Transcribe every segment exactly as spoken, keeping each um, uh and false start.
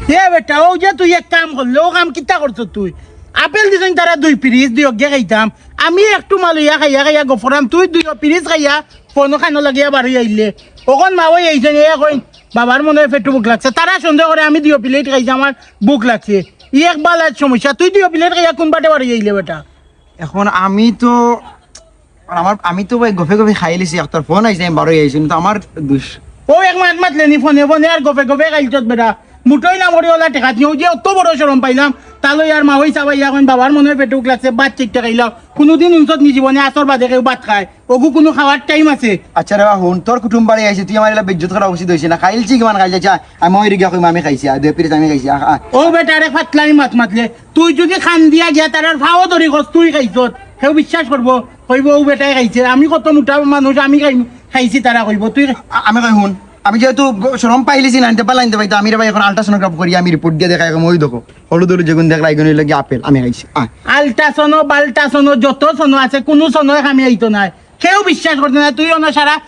এ বেটা, অউ যে তুই এক কাম করলে, অউ কাম কিতা করছস তুই? আপেল দিছইন তারা দুই পিরিচ, দুইওগিয়ে খাইতাম। আমি একটুমা লইয়া খাইয়া খাইয়া গফরাম, তুই দুইও পিরিচ খাইয়া ফোনো কানো লাগাইয়া বারই আইলে। অখন মাওই আইছইন, এ কইন, "বাবার মনে অয় পেটো ভুক লাগছে।" তারা সন্দেহ করে আমি দুইও প্লেট খাইছি, আমার ভুক লাগছে। ই এক বালা সমস্যা, তুই দুইও প্লেট খাইয়া কুন বাটে বারই আইলে বেটা? অখন আমি তো, আর আমার, আমি তো ভাই গফে গফে খাইলিছি, একটার ফোন আইছে, আমি বারই আইছি, কিন্তু আমার দুষ। অউ এক মাত মাতলে নি ফোনে ফোনে আর গফে গফে খাইছত বেটা। মুঠোই না মরি অলা টেকাত নিও যে অত বড় শরম পাইলাম, তা লইয়া আর মাওই চাবাইয়া কইন, "বাবার মনে অয় পেটো ভুক লাগছে, ভাত চাইট্টা খাইলাও।" কুনুদিন হুনছত নি জীবনে আছর বাদে কেউ ভাত খায়? অগু কুনু খাওয়ার টাইম আছে? আচ্ছা রে বা, হুন, তোর কুটুম বাড়ি আইছে, তুই আমার ইলা বেইজ্জত করা উচিত অইছে না। খাইলছি কিমান খাইলছি, চা, আমি ওই গিয়া কইমু আমি খাইছি, আর দুই পিরিচ আমি খাইছি, আ, আ। অউ বেটারে ফাতলামি মাত মাতলে, তুই যুদি কান দিয়া গিয়া তারার ফাও ধরি কস তুই খাইছত, কেউ বিশ্বাস করবো? কইবো, "অউ বেটায় খাইছে, আমি কত মুটা মানুষ, আমি খাই-, খাইছি," তারা কইবো, তুই খা-, আ-, আমি কই, "হুন, আমি যেহেতু গ-, শরম পাইলিছি না, আনতে পারলাম, আনতে পাইতো, আমি রে ভাই অখন ultrasonograph করি, আমি রিপোর্ট দিয়া দেখাই, কইমু, অউ দেখো, হলুদ হলুদ যেগুন দেখরায়, ইগুন অইলো গিয়া আপেল, আমি খাইছি।" আ। আলতা সনো, বালতা সনো, যত সনো আছে, কুনু সনো এক আমি আইতো নায়। কেউ বিশ্বাস করতো নায়, তুই অনো সারা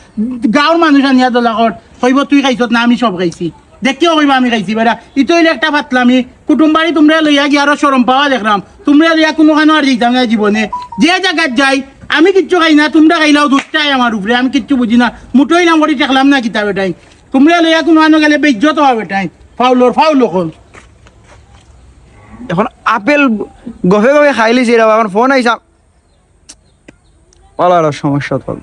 গাঁওর মানুষ আনিয়া দলা কর, কইবো, "তুই খাইছত না, আমি সব খাইছি।" দেখিও কইবা আমি খাইছি বেটা। ইতো অইলে একটা ফাতলামি। কুটুম বাড়ি তুমরা লইয়া গিয়া আরো শরম পাওয়া দেখরাম। তুমরা লইয়া কুনু কানো আর যাইতাম না জীবনে। যে জাগাত যাই, আমি কিচ্ছু খাই না, তুমরা খাইলাও দুষ্টায় আমার উপরে, আমি কিচ্ছু বুঝি না। মুঠোই না করি ঠেকলাম না কিতা বেটাইন। তুমরা লইয়া কুনু কানো গেলে বেইজ্জত অওয়া বেটাইন। ফাউলর ফাউল অকল। অখন আপেল গফে গফে খাইলিছি রে বা, অখন ফোন আইছা। বালা একটা সমস্যা তো।